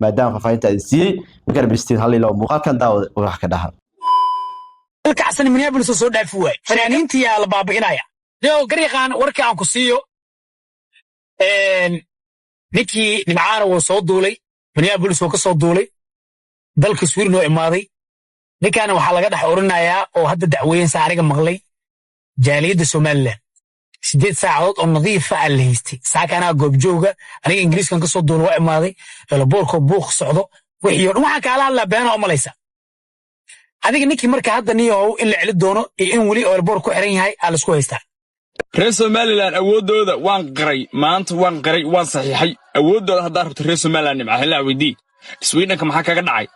Maadaama faahfaahinta idin siiyey, magarabistiin hal ilo muuqaalkan daawada wax ka dhaha. Kacsan Minneapolis oo soo dhaafi waay, fanaaniintii yaa la baabi'inaya. Deo garyaqaan, warkii aan ku siiyo, ninkii Nimcaana wuu soo duulay, Minneapolis wuu ka soo duulay, dalka Sweden oo imaaday. Ninkaana waxaa laga dhex orinayaa oo hadda dacweyensa aniga maqlay jaaliyadda Somaliland. 8 saacadood oo nadiifa aan la haystay saaka. Anaa goobjooga, aniga Ingiriiskan ka soo duula, waa imaaday airportka, buuq socdo, wixii oo dhan waxaan kaala hadlaa beenaa u malaysa adiga. Ninkii marka hadda niyahow in la celi doono iyo in weli airport ku xiran yahay aa laisku haystaa. Reer Somaliland awooddooda waan qiray maanta, waan qiray, waan saxiixay awooddooda. Haddaa rabto reer Somaliland, Nimca Hilaac weydii. Swiidanka maxaa kaga dhacay?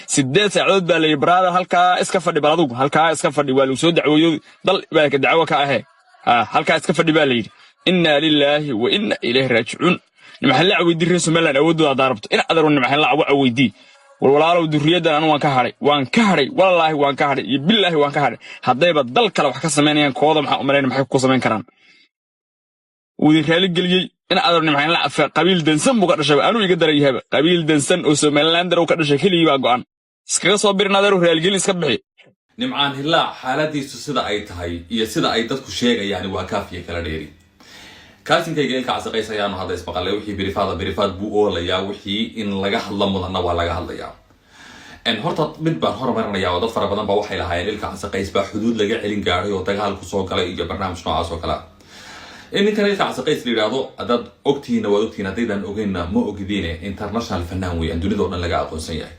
8 saacadood baa layidhi, "Brother, halkaa iska fadhi, bal adugu halkaa iska fadhi, waa lagu soo dacweeyo, dal baa ka dacwo ka ahee, halkaa iska fadhi," baa layidhi. Innaa lilaahi wa inna ilayhi raajicuun. Nimca Hilaac weydii reer Somaliland awooddooda haddaa rabto. In adeero Nimca Hilaac waxa weydii. War walaalow, durriyaddan anu waan ka hadhay, waan ka hadhay, wallaahi waan ka hadhay iyo billaahi waan ka hadhay. Haddayba dal kale wax ka samaynayaan, kooda maxaa umalayna maxay ku samayn karaan? Wuu idin raali geliyey. In adeer Nimca qabiil dansan buu ka dhashay, anuu iga daran yahaba. Qabiil dansan oo Somalilander uu ka dhashay keligii baa go'an iskaga soo birin. Adeeru raaligelin iska bixi. Nimcaan Hilaac xaaladiisu sida ay tahay iyo sida ay dadku sheegayaan waa kaafiya kala dheeri. Kaasinkayga Ilka Casaqays ayaanu hadda ismaqalay. Wixii private private buu oolayaa, wixii in laga hadla mudanna waa laga hadlayaa. Horta mid baan hormarinaya oo dad fara badan ba waxay lahaayeen Ilka Casaqays baa xuduud laga celin gaadhay oo dagaal kusoo galay iyo barnaamij noocaas oo kale ah. In ninkan Ilka Casaqays la yidhaahdo, haddaad ogtihiinna waad ogtihiin, haddaydan ogeynna ma ogdiine, international fanaan weeyaan, dunida oo dhan laga aqoonsan yahay.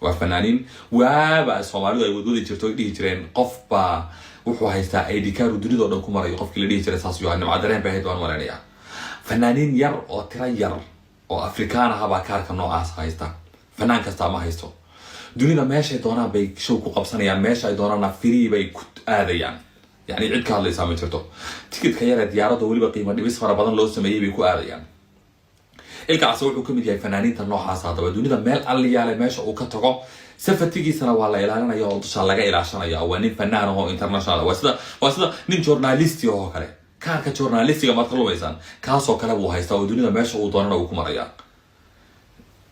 Waa fanaaniin waaba Soomaalidu ay wadwadi jirto, ay dhihi jireen qof baa wuxuu haystaa ID card uu dunida oo dhan ku marayo. Qofkii la dhihi jiray saas yuu Nimca Dareen bay ahayd, waan malaynayaa. Fanaaniin yar oo tiro yar oo Afrikaan ah baa kaarka noocaas haysta. Fanaan kastaa ma haysto. Dunida meeshay doonaan bay show ku qabsanayaan, meesha ay doonaanna free bay ku aadayaan, yani cid ka hadlaysaa ma jirto. Tikidka yar ee diyaaradda weliba qiimo dhibis fara badan loo sameeyey bay ku aadayaan. Ilka Case wuxuu kamid yahay fanaaniinta noocaas. Haddaba dunida meel alliyaale meesha uu ka tago, safatigiisana waa la ilaalinaya oo dusha laga ilaashanaya. Waa nin fanaan oo international. Waa sida nin journalisti oo kale, kaarka journalistiga maad ka lumaysaan, kaasoo kale buu haystaa oo dunida meesha uu doonana uu ku maraya.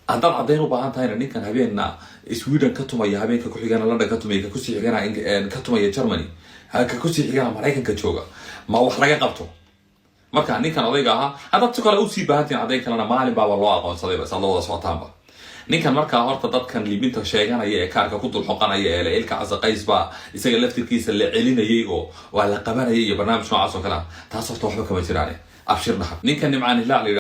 Haddaad caddayn u baahan tahayna, ninkan habeenna Sweden ka tumaya, habeenka ku-xigana London ka tumaya, ka kusii xigana ka tumaya Germany, ka kusii xigana Maraykanka jooga, ma wax laga qabto? Marka ninkan odayga ahaa, haddaad si kale usii baahantihin caddayn kalena, maalin baaba loo aqoonsadayba, saad la wada socotaanba. Ninkan markaa horta dadkan libinta sheeganaya ee kaarka ku dulxoqanaya ee le Ilka Casaqays baa isaga laftirkiisa la celinayay oo waa la qabanayay iyo barnaamij noocaas oo kale ah, taas horta waxba kama jiraane, abshir dhaha. Ninkan Nimcaan Hilaac la.